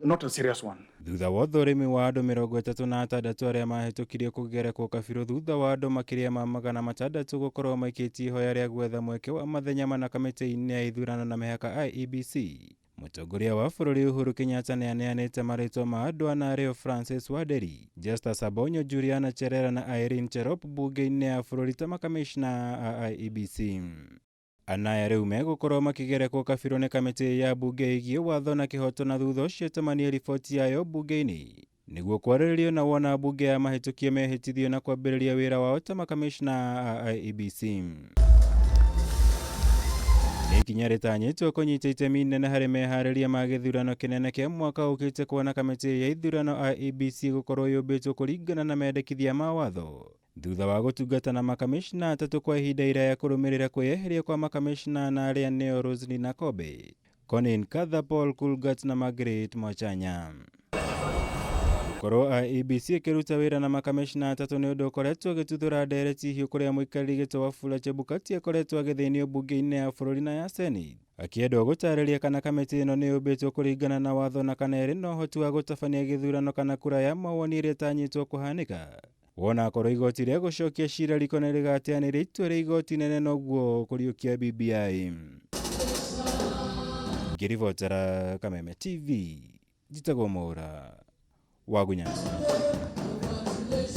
Not a serious one. Thutha wa ũthũrimi wa andũ 36 arĩa mahĩtũkirio kũgerekwo kabirũ thutha wa andũ makĩria ma 600 gũkorwo maikĩtie ihoya rĩa gwetha mweke wa mathenya mana kamĩtĩ-inĩ ya ithurano na mĩhaka IEBC. Mũtongoria wa bũrũri Uhuru Kenyatta nĩ aneanĩte marĩtwa ma andũ ana arĩo Francis Wanderi, Justus Abonyo, Juliana Cherera na Irene Cherop mbunge-inĩ ya bũrũri ta makamishna a IEBC. Anaya rĩu megũkorwo makĩgerekwo kabirũ nĩ kamĩtĩ ya mbunge ĩgiĩ watho na kĩhoto na thutha ũcio ĩtamanie riboti yayo mbunge-inĩ nĩguo kwarĩrĩrio na wona mbunge ya mahĩtũkie mehĩtithio na kwambĩrĩria wĩra wao ta makamishna a IEBC. Nĩ ikinya rĩtanyĩtwo kũnyita itemi inene harĩ meharĩria ma gĩthurano kĩnene kĩa mwaka ũkĩte kuona kamĩtĩ ya ithurano IEBC gũkorwo yũmbĩtwo kũringana na mendekithia ma watho thutha wa gũtungata na makamishna atatũ kwa ihinda iraya kũrũmĩrĩra kwĩyeheria kwa makamishna na arĩa nĩo Roselyn Akobe, Conin Katha, Paul Kulgat na Margaret Mwachanya. Gũkorwo IEBC ĩkĩruta wĩra na makamishna atatũ nĩ ũndũ ũkoretwo ũgĩtuthũra ndereti hiũ kũrĩa mũikarĩri gĩtĩ Wafula Chebukati akoretwo agĩthĩnio mbunge-inĩ ya bũrũri na ya Senate akĩendwo gũtarĩria kana kamĩtĩ ĩno nĩ yũmbĩtwo kũringana na watho na kana ĩrĩ na ũhoti wa gũtabania gĩthurano kana kura ya mawoni ĩrĩa ĩtanyĩtwo kũhanĩka wona akorwo igoti rĩa gũcokia cira riko nĩ rĩgateanĩria itua rĩa igoti nene noguo kũriũkia BBI. Ngĩribotera Kameme TV, njĩtagwo Mwaura wa Gunyasi.